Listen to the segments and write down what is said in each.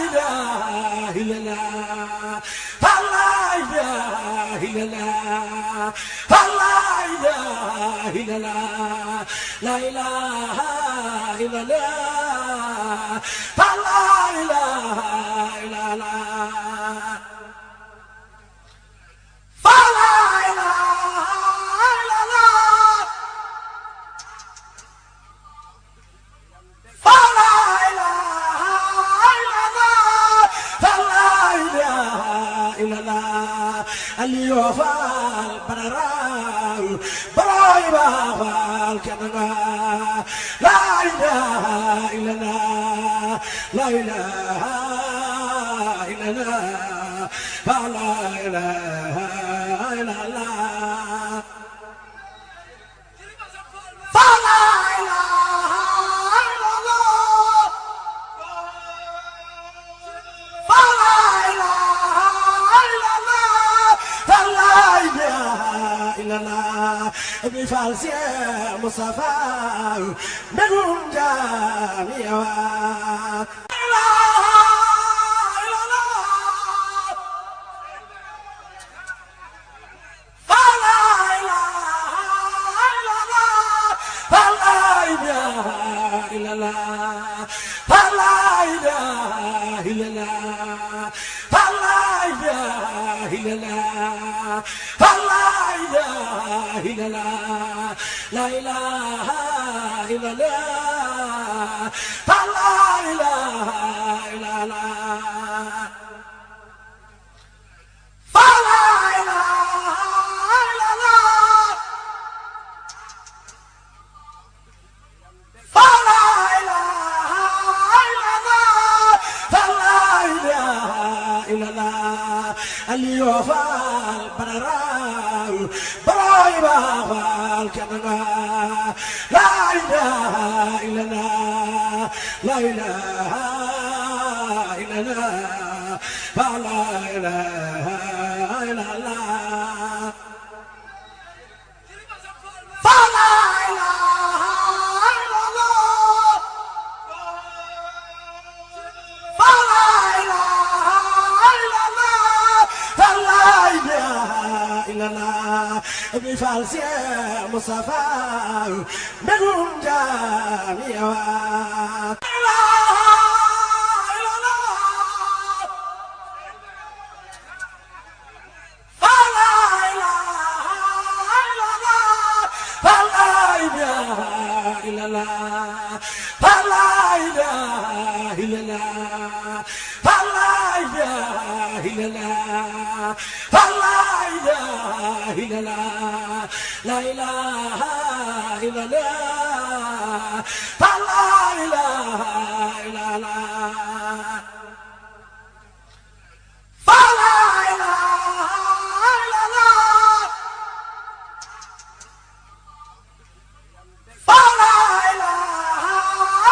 إله إلا الله لا إله إلا الله لا إله إلا الله لا إله إلا الله لا إله إلا الله فلا إله إلا الله فلا إله إلا الله فلا إله إلا الله اليوم البرران برايب الكنغا لا إله إلا الله لا إله إلا الله فلا إله إلا الله فلا إله إلا الله فلا إله إلا الله فلا إله إلا الله بفارس مصطفى منهم جميعا إلا الله فلا إله إلا الله فلا إله إلا الله فلا إله إلا الله لا إله إلا الله فلا إله إلا الله فلا إله إلا الله فلا إله إلا الله فلا إله إلا الله اليوم البرران برايب الكنغا لا إله إلا الله لا إله إلا الله فلا إله إلا الله فلا إله إلا الله فلا إله إلا الله فلا إله إلا الله بفارس مصطفى منهم جميعا إلا الله فلا إله إلا الله فلا إله إلا الله فلا إله إلا الله لا إله إلا الله فلا إله إلا الله فلا إله إلا الله فلا إله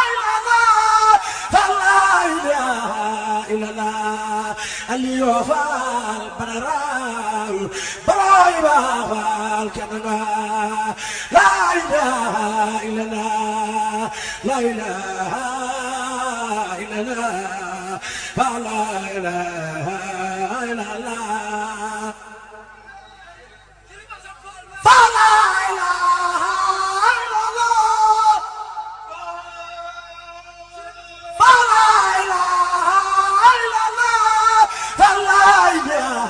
إلا الله فلا إله إلا الله اليوم البرران برايب الكنغا لا إله إلا الله لا إله إلا الله فلا إله إلا الله فلا إله إلا الله فلا إله إلا الله فلا إله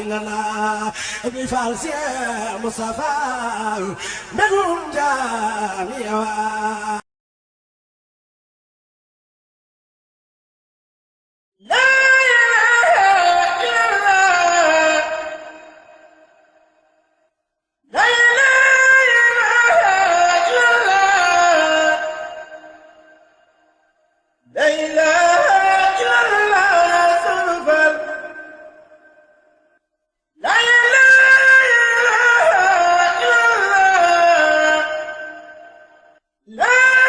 إلا الله بفارس مصطفى منهم جميعا لا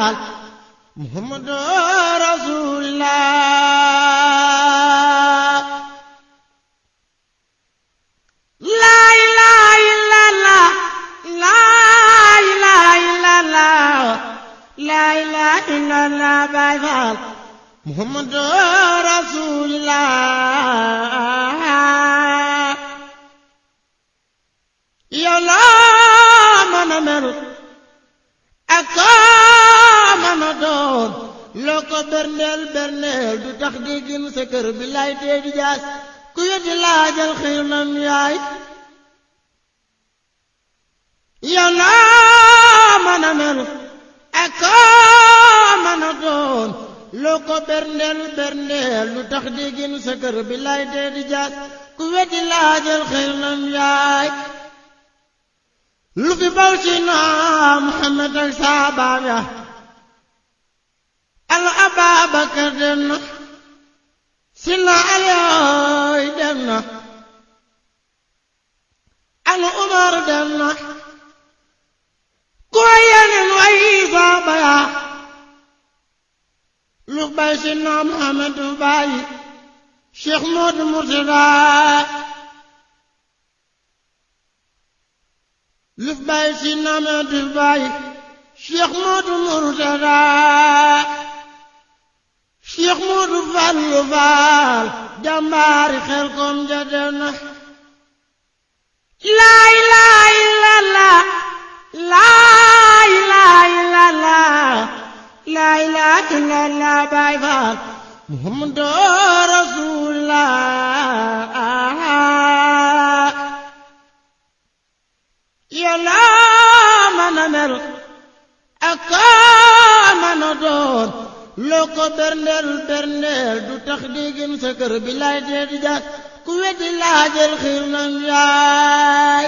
Faal Muhammadu Rasulullah la ilaha illallah la ilaha illallah la ilaha illallah Baay Faal Muhammadu Rasulullah yow loo mën a mel ak koo mën a doon loo ko berndeel berndeel du tax di gën sa kër bi lay tee di jaas ku yëti laajal xiir nam yaay yow loo mën a mel ak koo mën a doon loo ko berndeel berndeel du tax di gën sa kër bi lay tee di jaas ku yëti laajal xiir nam yaay lu fi baw ci naa Muhammad ak saabaam ya alu Ababakar dem na Sina Aliyooy dem na alu Umar dem na ku yeneen way saaba ya lu bay ci naa Muhammad bàyyi Cheikh Modou Murtada luf bay si namatu bay Cheikh Modou Murtada Cheikh Modou Fallu Faal jàmbaari Xelkom ja dem na la ilaha illallah la ilaha illallah la ilaha illallah Baay Faal Muhammadu Rasulullah yàlla mën a mel ak koo mën a doon loo ko berndeel berndeel du tax di gën sa kër bi lay tee di jaas ku weddi laajal xiir nam yaay